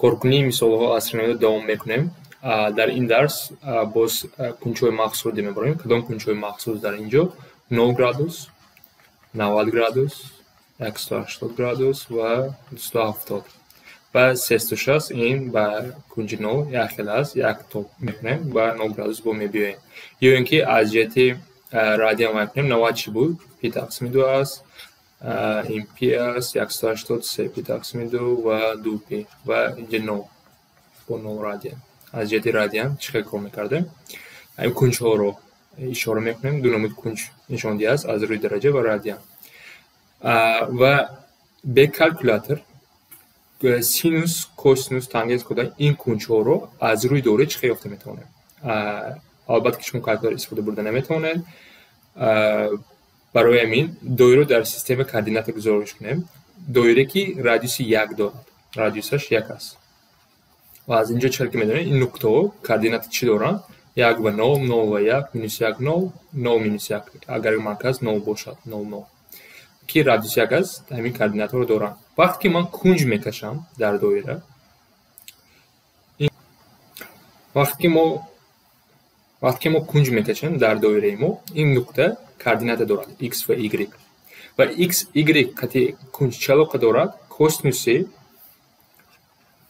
Коркунии мисолҳо аз тренинг давом мекунем. Дар ин дарс боз кунҷҳои махсусро дида мебарем. Кадом кунҷҳои махсус дар ин ҷо? 0 градус, 90 градус, 180 градус ва 270 ва 360. Ин ба кунҷи 0 як хел аст, як тоб мекунем ва 0 градус бо мебиёем. Ё ин ки аз ҷиҳати радиан мекунем, 90 чӣ буд? Пи тақсими 2 аст, ин пи аст, 180 се пи тақсими 2 ва 2 пи ва инҷа 0 бо 0 радиан. Аз ҷиҳати радиан чӣ хел кор мекардем? Ин кунҷҳоро ишора мекунем, ду намуд кунҷ нишондиҳ аст аз рӯи дараҷа ва радиан. Ва бе калкулятор синус, косинус, тангенс кода ин кунҷҳоро аз рӯи доира чӣ хел ёфта метавонем? Албатта ки шумо калкулятор истифода бурда наметавонед. Барои ҳамин доираро дар системаи координата гузориш кунем. Доира ки радиуси як дорад, радиусаш як аст. Ва аз инҷо чӣ ки медонем, ин нуқтаҳо координата чӣ доранд? 1 ва 0, 0 ва 1, минус 1, 0, 0 минус 1. Агар марказ 0 бошад, 0, 0. Ки радиус як аст, ҳамин координатаро доранд. Вақте ки ман кунҷ мекашам дар доира, вақте ки мо кунҷ мекашем дар доираи мо, ин нуқта координата дорад x ва y. Ва x, y қати кунҷ чӣ алоқа дорад? Косинуси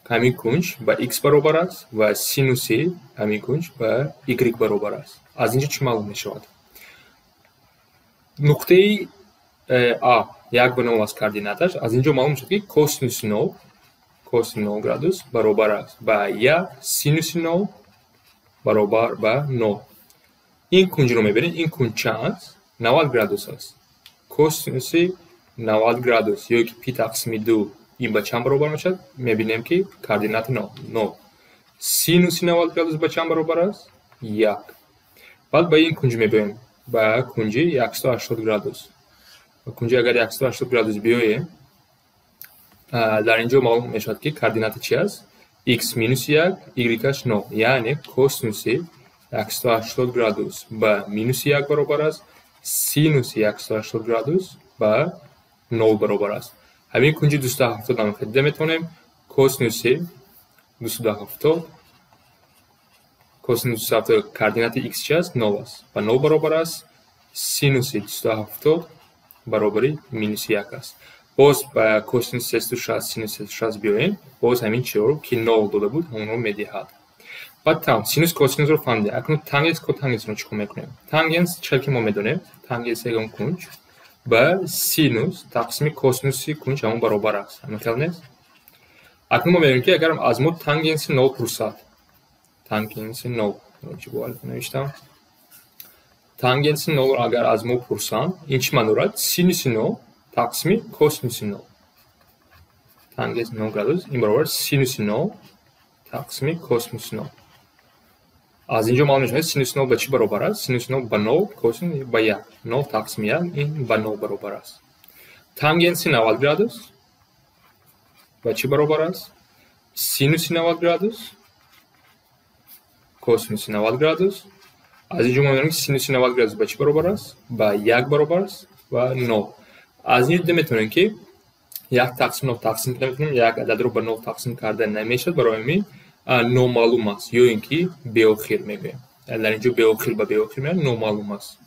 ҳамин кунҷ ба x баробар аст ва синуси ҳамин кунҷ ба y баробар аст. Аз инҷо чӣ маълум мешавад? Нуқтаи а 1 ва 0 аст координаташ. Аз инҷо маълум мешавад, ки косинуси 0, косинуси 0 градус баробар аст ба 1, синуси 0 баробар ба 0. Ин кунҷро мебинед, ин кунҷ чанд аст? 90 градус аст. Косинуси 90 градус ё ки пи тақсими 2 ин ба чанд баробар мешавад? Мебинем, ки координата 0, 0. Синуси 90 градус ба чанд баробар аст? 1. Баъд ба ин кунҷ мебиёем, ба кунҷи 180 градус. Ба кунҷи агар 180 градус биёем, дар ин ҷо маълум мешавад, ки координата чи аст? X минус 1, y-аш 0. Яъне косинуси 180 градус ба минус 1 баробар аст, синуси 180 градус ба 0 баробар аст. Ҳамин кунҷи 270 ҳам дида метавонем. Косинуси 270, косинуси 270 координати x чи аст? 0 аст. Ба 0 баробар аст. Синуси 270 баробари минус 1 аст. Боз ба косинуси 360, синуси 360 биёем, боз ҳамин чиро, ки 0 дода буд, ҳамонро медиҳад. Баъд там синус, косинусро фаҳмидем. Акнун тангенс, котангенсро чӣ кор мекунем? Тангенс, чӣ ки мо медонем, тангенс ягон кунҷ ба синус тақсими косинуси кунҷ ҳамон баробар аст. Ҳамин хел нест? Акнун мо медонем, ки агар аз мо тангенси 0 пурсад, тангенси 0 чӣ бо алиф навиштам, тангенси 0 агар аз мо пурсанд, ин чӣ маъно дорад? Синуси 0 тақсими косинуси 0. Тангенси 0 градус ин баробар синуси 0 тақсими косинуси 0. Аз инҷо маълум мешавад, синуси 0 ба чӣ баробар аст? Синуси 0 ба 0, косинус ба 1. 0 тақсими 1 ин ба 0 баробар аст. Тангенси 90 градус ба чӣ баробар аст? Синуси 90 градус косинуси 90 градус. Аз инҷо мо медонем, ки синуси 90 градус ба чӣ баробар аст? Ба 1 баробар аст ва 0. Аз инҷо дида метавонем, ки 1 тақсим 0 тақсим карда метавонем, як ададро ба 0 тақсим карда намешавад, барои ҳамин номаълум аст ё ин ки беохир мегӯем. Дар инҷо беохир ба беохир меояд, номаълум аст.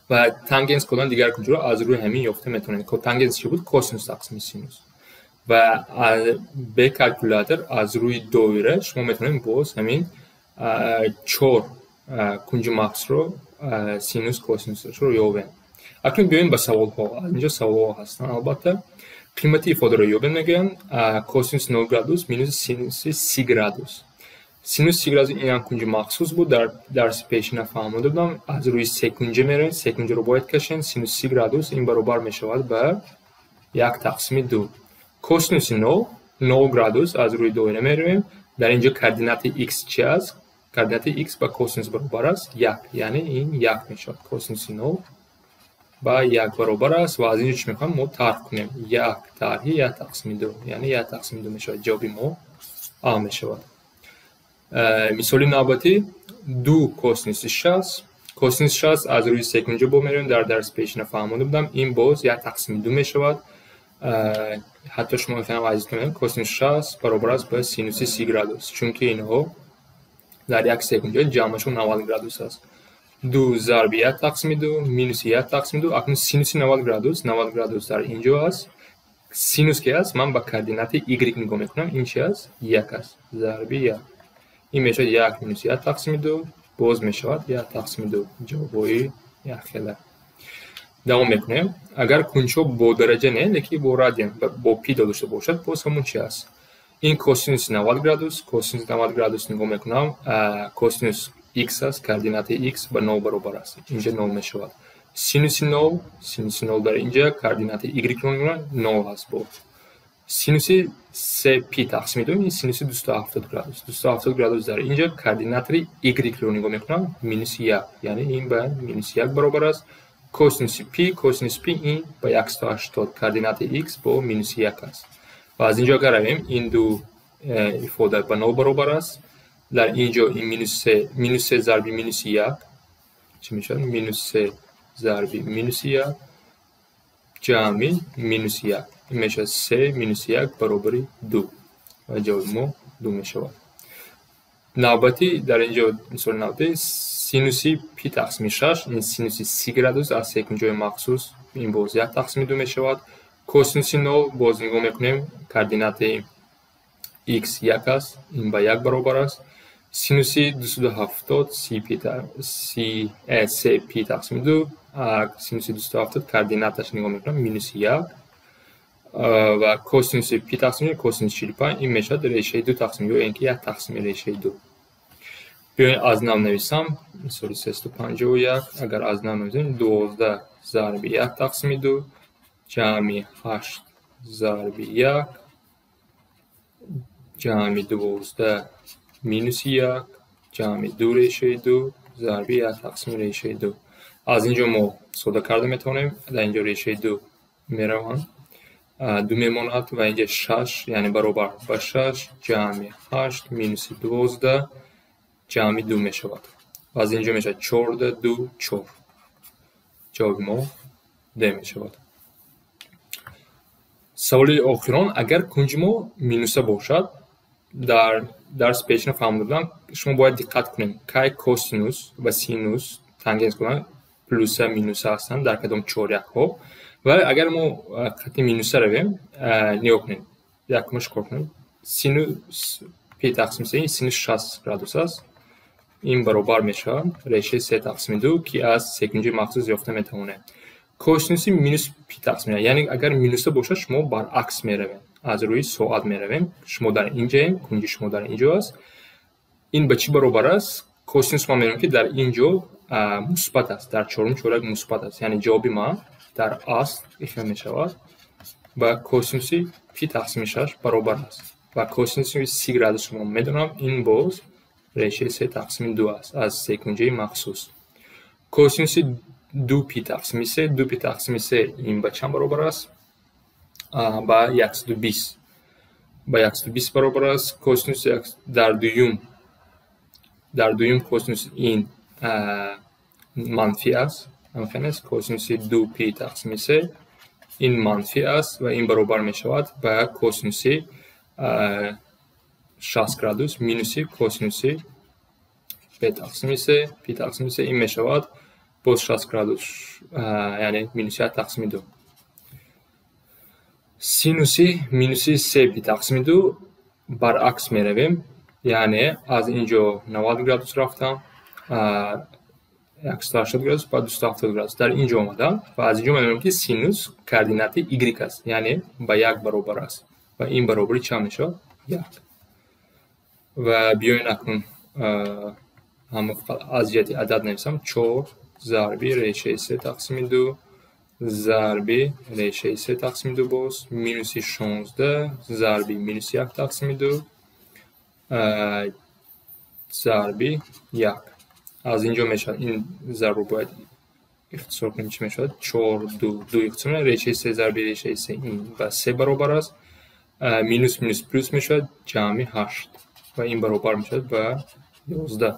Ва тангенс кодан дигар кунҷро аз рӯи ҳамин ёфта метавонем. Тангенс чӣ буд? Косинус тақсими синус. Ва бе калкулятор аз рӯи доира шумо метавонед боз ҳамин чор кунҷи махсусро, синус, косинусро ёбем. Акнун биёем ба саволҳо. Аз инҷо саволҳо ҳастанд, албатта. Қимати ифодаро ёбем мегӯянд. Косинус 0 градус минус синуси 30 градус. Синус 30 градус ин ҳам кунҷи махсус буд, дар дарси пешина фаҳмода будам. Аз рӯи секунҷа меравем, секунҷаро бояд кашем. Синус 30 градус ин баробар мешавад ба 1 тақсими 2. Косинуси 0, 0 градус аз рӯи доира меравем. Дар инҷо координати x чи аст? Координати x ба косинус баробар аст 1, яъне ин 1 мешавад. Косинуси 0 ба 1 баробар аст ва аз инҷо чӣ мехоҳем? Мо тарҳ кунем. 1 тарҳи 1 тақсими 2, яъне 1 тақсими 2 мешавад. Ҷавоби мо а мешавад. Мисоли навбатӣ: 2 косинуси 60. Косинуси 60 аз рӯи секунҷа бо меравем, дар дарси пешина фаҳмода будам. Ин боз 1 тақсими 2 мешавад. Ҳатто шумо метавонед азиз кунед, косинус 60 баробар аст ба синуси 30 градус, чунки инҳо дар як секунҷа ҷамъашон 90 градус аст. 2 зарби 1 тақсими 2 минуси 1 тақсими 2. Акнун синуси 90 градус, 90 градус дар ин ҷо аст. Синус ки аст, ман ба координати y нигоҳ мекунам, ин чи аст? 1 аст. Зарби 1. Ин мешавад 1 минус 1 тақсими 2, боз мешавад 1 тақсими 2. Ҷавобҳои якхела. Давом мекунем. Агар кунҷҳо бо дараҷа не, лекин бо радиан, бо пи дода шуда бошад, боз ҳамон чи аст? Ин косинуси 90 градус, косинуси 90 градус нигоҳ мекунам, косинус x аст, координати x ба 0 баробар аст. Инҷа 0 мешавад. Синуси 0, синуси 0 дар инҷа координати y-ро нигоҳ 0 аст боз. Синуси 3 пи тақсими 2, ин синуси 270 градус. 270 градус дар инҷа координатори y-ро нигоҳ мекунам, минуси 1, яъне ин ба минуси 1 баробар аст. Косинуси пи, косинус пи ин ба 180, координати x бо минуси 1 аст. Ва аз инҷо агар равем, ин ду ифода ба 0 баробар аст. Дар ин ҷо ин минус 3 зарби минуси 1 чӣ мешавад? Минус 3 зарби минуси 1 ҷамъи минуси 1. Ин мешавад 3 минуси 1 баробари 2. Ва ҷавоби мо 2 мешавад. Навбатӣ дар ин ҷо мисоли навбатӣ синуси пи тақсими 6, ин синуси 30 градус аз секунҷои махсус, ин боз 1 тақсими 2 мешавад. Косинуси 0 боз нигоҳ мекунем, координати x 1 аст, ин ба 1 баробар аст. Синуси 270 се пи тақсими 2, синуси 270 координаташ нигоҳ мекунам минуси 1 ва косинуси пи тақсими косинуси 45 ин мешавад решаи 2 тақсими ё ин ки 1 тақсими решаи 2. Биёед аз нав нависам, мисоли 351, агар аз нав нависем 12 зарби 1 тақсими 2 ҷамъи 8 зарби 1 ҷамъи 12 минуси 1 ҷамъи 2 решаи 2 зарби 1 тақсими решаи 2. Аз ин ҷо мо сода карда метавонем, дар ин ҷо решаи 2 мераванд, 2 мемонад ва инҷа 6, яъне баробар ба 6 ҷамъи 8 минуси 12 ҷамъи 2 мешавад. Ва аз ин ҷо мешавад 14 2 4. Ҷавоби мо D мешавад. Саволи охирон, агар кунҷи мо минуса бошад, дар дарси пешина фаҳмида будам, шумо бояд диққат кунед, кай косинус ва синус тангенс кунанд, плюса минуса ҳастанд дар кадом чорякҳо. Ва агар мо хати минуса равем, нигоҳ кунед, якумаш кор кунем. Синус пи тақсими се, синус 60 градус аст. Ин баробар мешавад решаи 3 тақсими 2, ки аз секунҷои махсус ёфта метавонем. Косинуси минус пи тақсими, яъне агар минуса бошад, шумо баръакс меравед, аз рӯи соат меравем. Шумо дар инҷаем, кунҷи шумо дар инҷо аст. Ин ба чӣ баробар аст? Косинус ман медонам, ки дар ин ҷо мусбат аст, дар чорум чоряк мусбат аст. Яъне ҷавоби ман дар асл ихел мешавад ба косинуси пи тақсими 6 баробар аст. Ва косинуси 30 градус шумо медонам, ин боз решаи 3 тақсими 2 аст аз секунҷаи махсус. Косинуси 2 пи тақсими 3, 2 пи тақсими 3 ин ба чанд баробар аст? Ба 120. Ба 120 баробар аст. Косинус дар дуюм косинус ин манфӣ аст. Ҳамхел аст. Косинуси 2 пи тақсими 3 ин манфӣ аст ва ин баробар мешавад ба косинуси 60 градус минуси косинуси пи тақсими 3, пи тақсими 3 ин мешавад боз 60 градус, яъне минуси 1 тақсими 2. Синуси минуси 3 пи тақсими 2 баръакс меравем, яъне аз ин ҷо 90 градус рафтам, 180 градус ба 270 градус дар ин ҷо омадам ва аз ин ҷо медонам, ки синус координати y аст, яъне ба 1 баробар аст ва ин баробари чанд мешавад? 1. Ва биёед акнун ҳама фақат аз ҷиҳати адад нависам, 4 зарби решаи 3 тақсими 2 зарби решаи 3 тақсими 2 боз минуси 16 зарби минуси 1 тақсими 2 зарби 1. Аз ин ҷо мешавад, ин зарбро бояд ихтисор кунем, чӣ мешавад? 4 2 2 ихтисор мешавад, решаи 3 зарби решаи 3 ин ба 3 баробар аст. Минус минус плюс мешавад, ҷамъи 8 ва ин баробар мешавад ба 11.